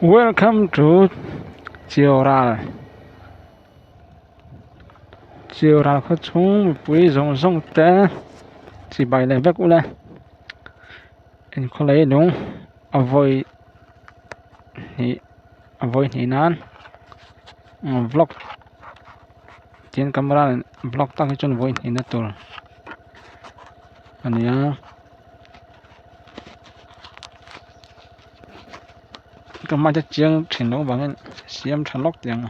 Welcome to Chioral Chioral khaw chhung mipui zawng zawng te chibai leh vek ula inkhawlei lung a vawi hnih a vawi hnih nan vlog tin camera in vlog tak hi chuan vawi hnih na tur a ni a. Ka hmaite chiang thin loh vangin siam tha lawk tih ang.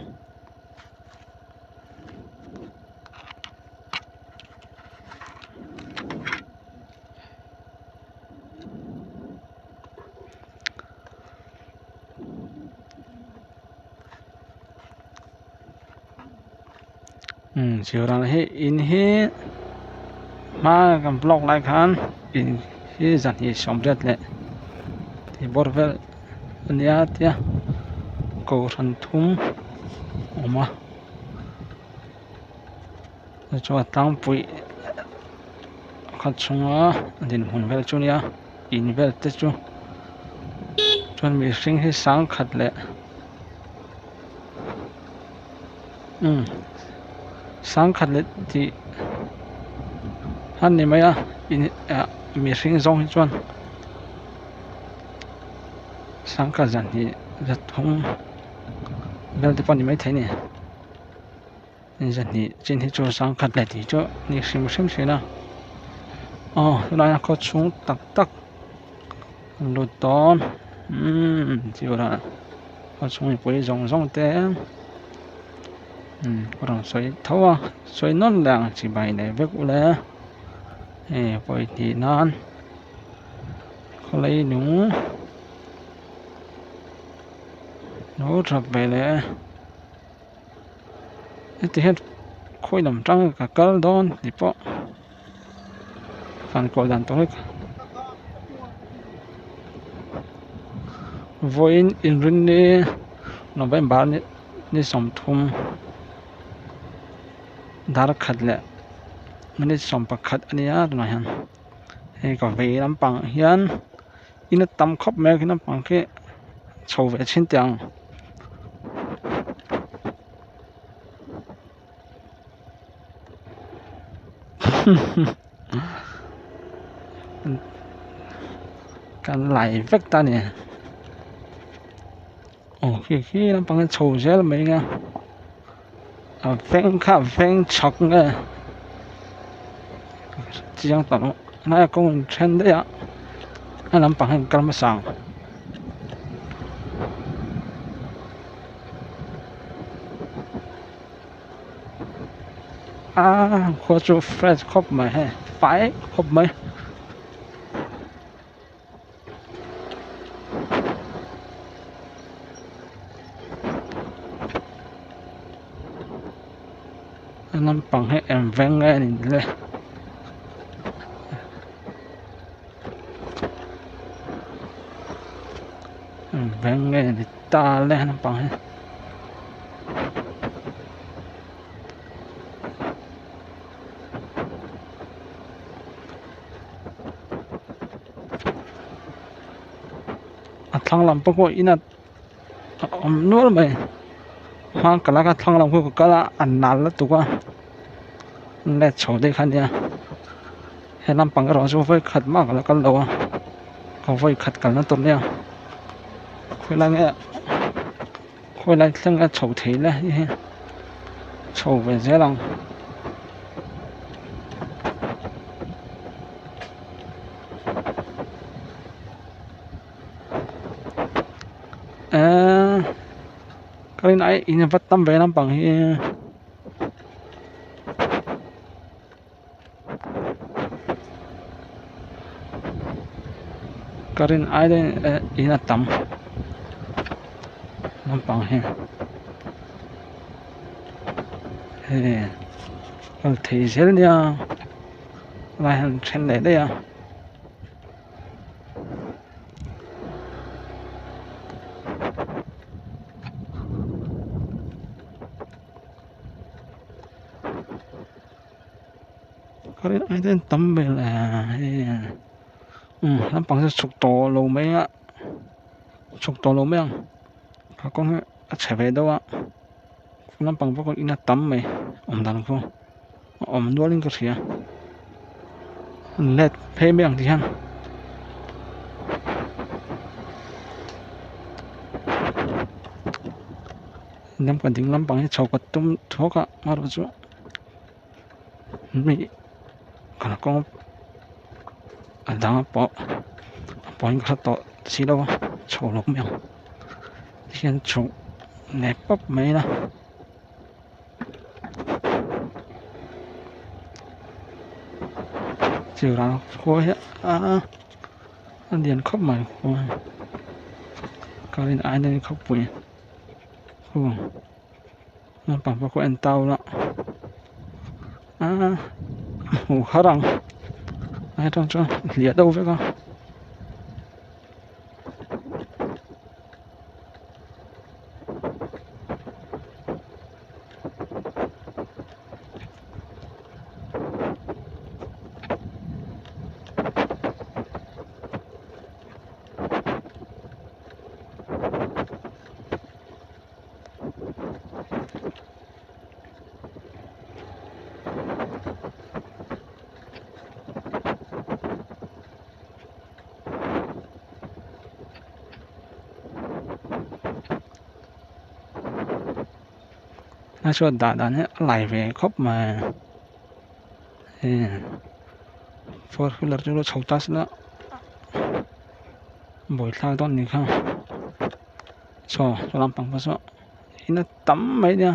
Chhiar ang hi in hi hma kan vlog lai khan in hi zahnih sawmriat leh tih bawr vel a nia tia kohhran thum a awm a chuan tlangpui khaw chhunga dinhmun vel chu nia in vel te chu chuan mihring hi sangkhat leh. Umm sangkhat leh tih a ni mai a in ah mihring zawng hi chuan sangkhat zan hnih za thum vel te pawh a ni maithei a ni zahnih chin hi chu sangkhat leh tih chu a ni hrim hrim thin a aw helai a khaw chhung tak tak an lut dawn umm chiah a chhung mipui zawng zawng te umm ka rawn sawi tho a sawi nawn leh ang chibai nei vek ula hei vawi hnih nan khawlai nung lo that ve leh heti hian khawi lam tang ka kal dawn tih pawh kan kawh dan tawh hlek vawiin inrinni November ni sawmthum dar khat leh minute sawmpakhat a nia tunah hian hei ka vei lampang hian in a tam khawp mai a khi naupang khi chho ve chhin teh ang. Kan lai vek ta a ni aw khi khi lampang hi chho zel mai anga a veng kha a veng chhak nge chiang ta lo helai a kawng in then daih a a lampang hi an kal hmasa ang. A khua chu fresh khawp mai hei fai khawp mai. A lampang hi eng veng nge a ni le. Eng veng nge ni ta le a lampang hi. A thlang lam pawh pawh in a awm nual mai hma ka la kha thlang lam khu ka kal a a nal lutuk a let chho daih kha ania he lampang erawh chu vawi khat mah ka la kal lo a ka vawi khat kalna tur ania khawilai nge khawilai thleng a chho thei la hei hi chho ve zel ang. Eee ka rin ai in va tam ve lampang hi ka rin ai daih in a tam lampang hi hei kal thei zel nia lai hian then leh daih a. Ka rin ai ten tam vel hei umm lampang chu chhuk tawh lo mai a chhuk tawh lo mai ang. Kalkawng hi a chhe ve deuh a khu lampang bawk a in a tam mai awm dan khu a awm nual in ka hria an let phei mai ang ti hian. Lamka ding lampang hi chho ka tum thuak a amaherawh chu mi kalkawng a dang a pawh a pawhin ka hre tawh si lo a chho lo mai ang tihian chhoh leh pawp mai ila. Chirang khua hi a a lian khawp mai khua hi ka rin aiin a khawpui khu naupang pawh khaw en tau la aaa a hmuh har ang a atang chuan a hliah deuh vek a. A chuan dah dan hi a lai ve khawp mai four wheeler chu lo chho ta sela buaithlak dawn ni kha saw saw lampang pawh saw in a tam mai nia.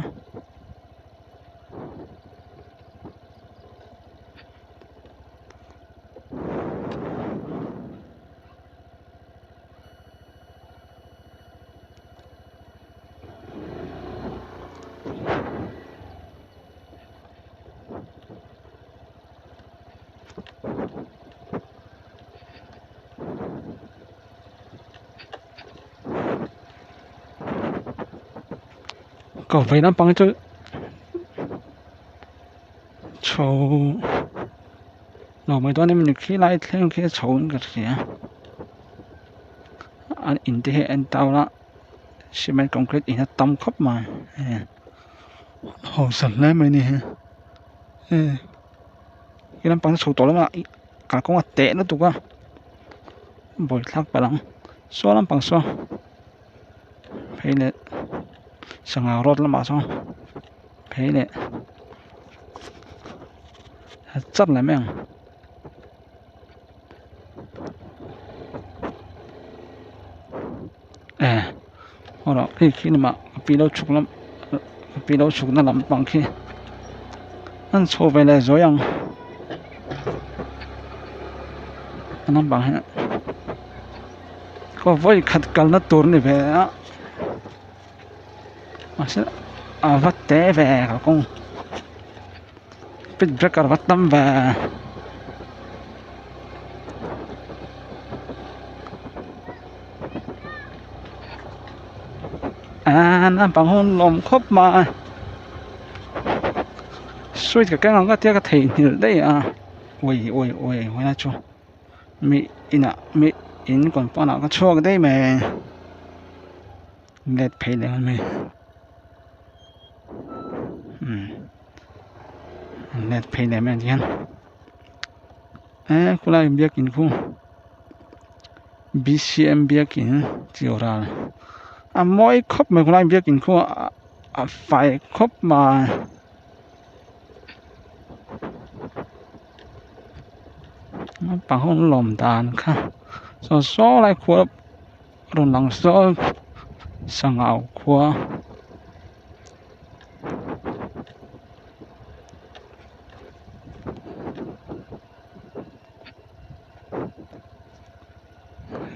Ko vei lampang hi chu chho lo mai dawn em ni khi lai thleng khi a chho in ka hria an in te hi a en tau a cement concrete in a tam khawp mai hausa hle mai a ni hi he lampang chho tawh lamah kalkawng a teh lutuk a buaithlak palh ang saw lampang saw phei leh sangha road lamah sawn phei leh chat leh mai ang. Eh erawh khi khi lamah ka pi lo chhuk lam ka pi lo chhuk na lampang khi an chho ve leh zuai ang a lampang hi ka vawi khat kalna tur a ni ve a mahse a va te ve kalkawng speed breaker va tam ve. Aaa naupang ho an lawm khawp mai sweet ka keng ang ka tia ka theihnghilh daih a ui ui ui helai chu mi inah mi in compound ah ka chhuak daih mai let phei leh ang mai umm let phei leh mai ang ti hian eee khulai biakin khu. B_C_M biakin tih awrh a a mawi khawp mai khawlai biakin khu a fai khawp mai. Naupang ho an lawm dan kha saw saw lai khua rawn lang saw sangau khua.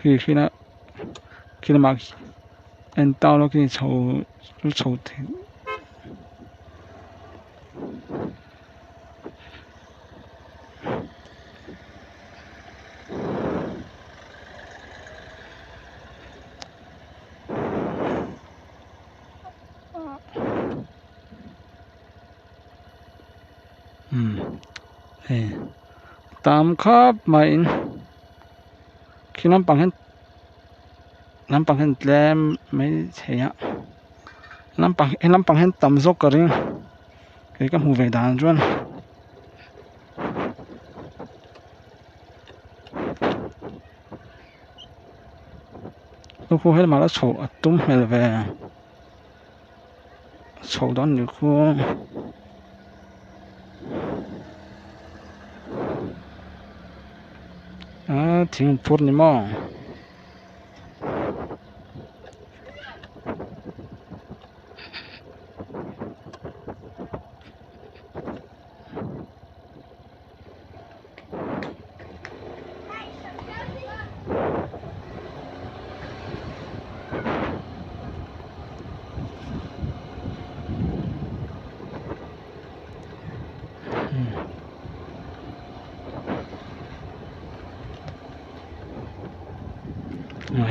Khi khi khi lamah en tau lawk hi chho chho thei umm hei tam khawp maiin khi lampang hian Lampang hian tlem mai thei a lampang he lampang hian tam zawk ka ring kei ka hmuh ve dan chuan. Khu helmah la chhoh a tum hmel ve chhoh dawn ni khu. Aaa thing phur ni maw.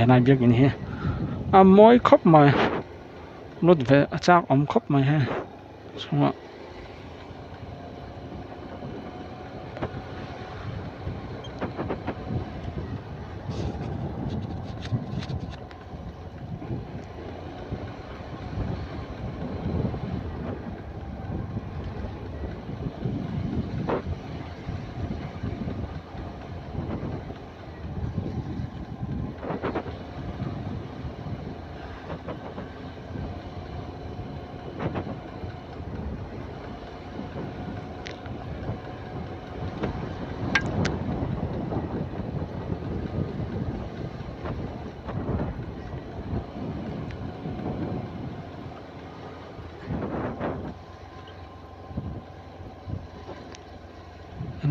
Helai biakin hi a mawi khawp mai lut ve a chak awm khawp mai hei chhungah.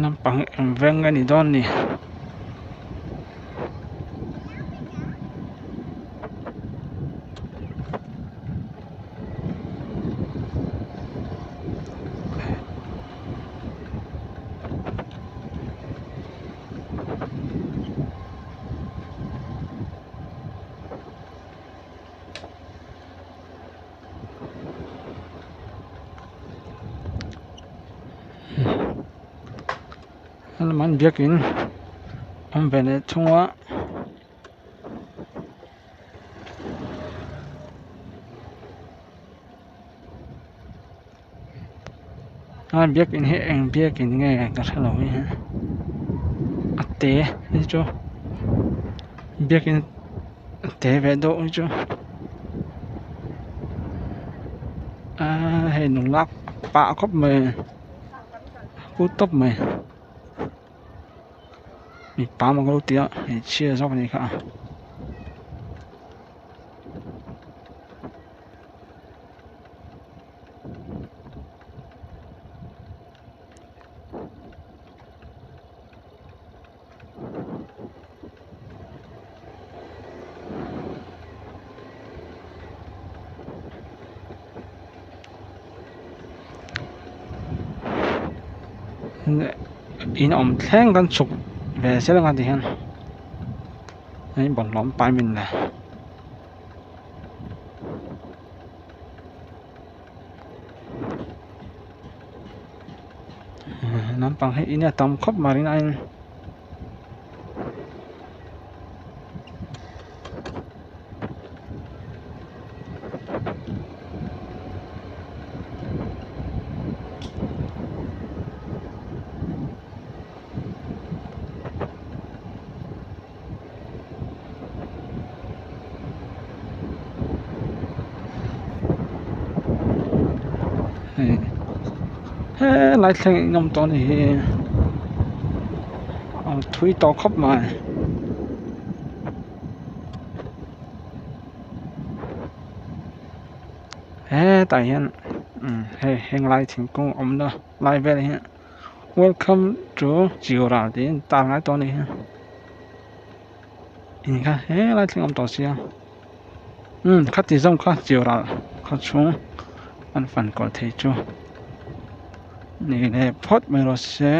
Naupang eng veng a ni dawn ni. Helamah biakin awm ve leh thung a. A biakin hi eng biakin nge ka hre lo hi a te hi chu biakin a te ve deuh hi chu aaa hei nula pah khawp mai pu tawp mai mipa emaw ka lo ti a hmeichhia zawk a nih kha. In awm thleng kan chhuk ve zel anga tihian hei bawlhhlawh an pai min le. Naupang hi in a tam khawp mai rin aiin. Helai thleng in awm tawh a ni hi a thui tawh khawp mai. Hetah hian hei henglai thingkung awmna lai vel hi welcome to Chiura tiin tar ngai tawh a ni hi. In kha helai thleng awm tawh sia umm khati zawng kha chiu ral khaw chhung an fan kual thei chu ni leh phawt mai rawh se.